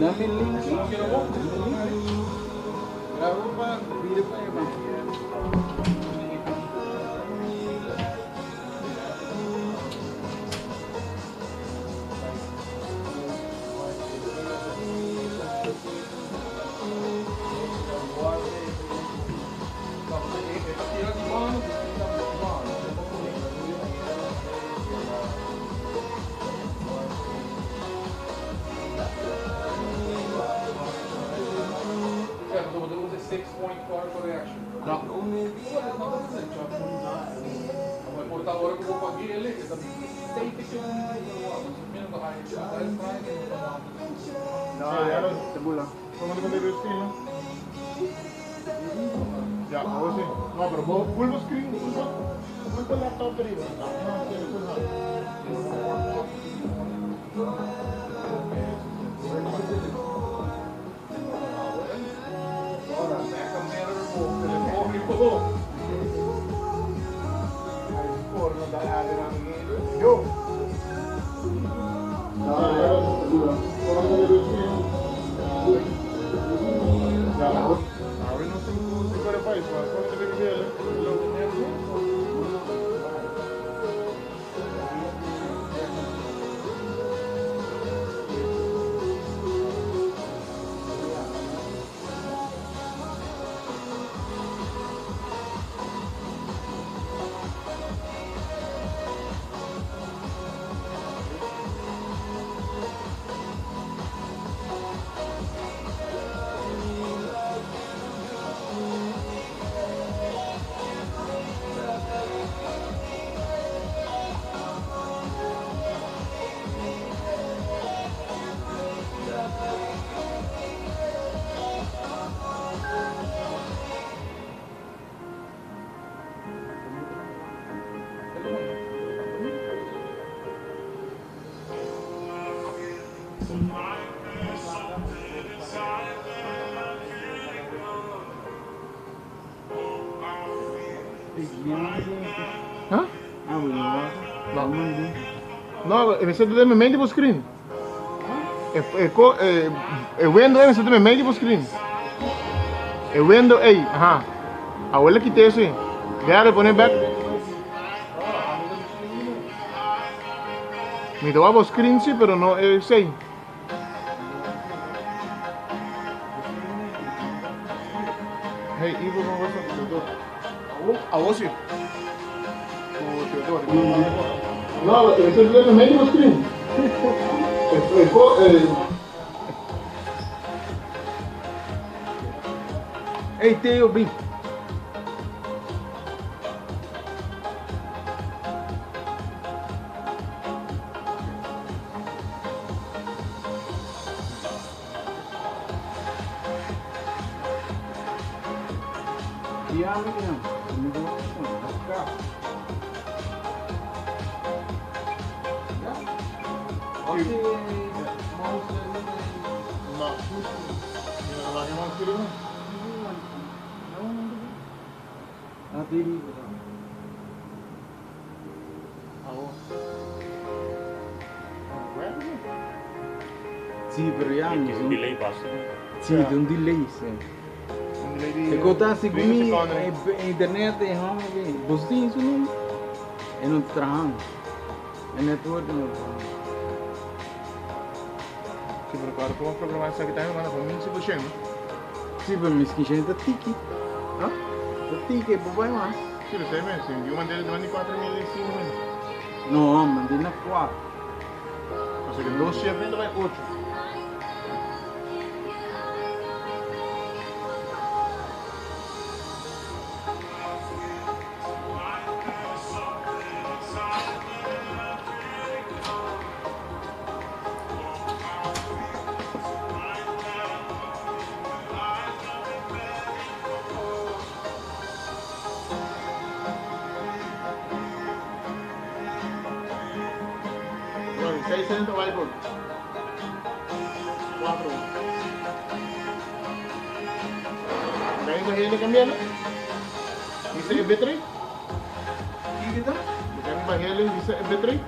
Dame el link. Ja, awor si. No, pero bo full bo screen, full bo, full bo laptop riba. Yo. Huh? No. No, e mester ta den medio bo screen. E, e, e, e window e mester ta den medio bo screen. E window ei, aha. Awor le quité eso. Dale, pone back. Mi ta wak bo screen sí, pero no e sei. Hey, Ivo, con razón, Teodoro. Awo sí. Teodoro. No, ese es el medio screen. Hey Theo, bin. Sí, pero ya. Tin un delay basta. Sí, tin un delay, sí. E kota segun mi internet e home aki. Boso tin su number? E no ta trahando. E network no ta trahando. Sí, pero claro, como programar esaki también manda pa 1500, no? Sí, pero mis 1500 ta tiki. Ah? Ta tiki, e por bai mas. Sí, pero sei mes, yo mandé, mandé 4000 y 5000. No, mandé na 4. O sea que dos shipment ta bai 8. Bueno, 600 bai por 4. Ven pa hende cambiarlo. Dice e bitrate. Kiko ta? Ven pa hende dice e bitrate.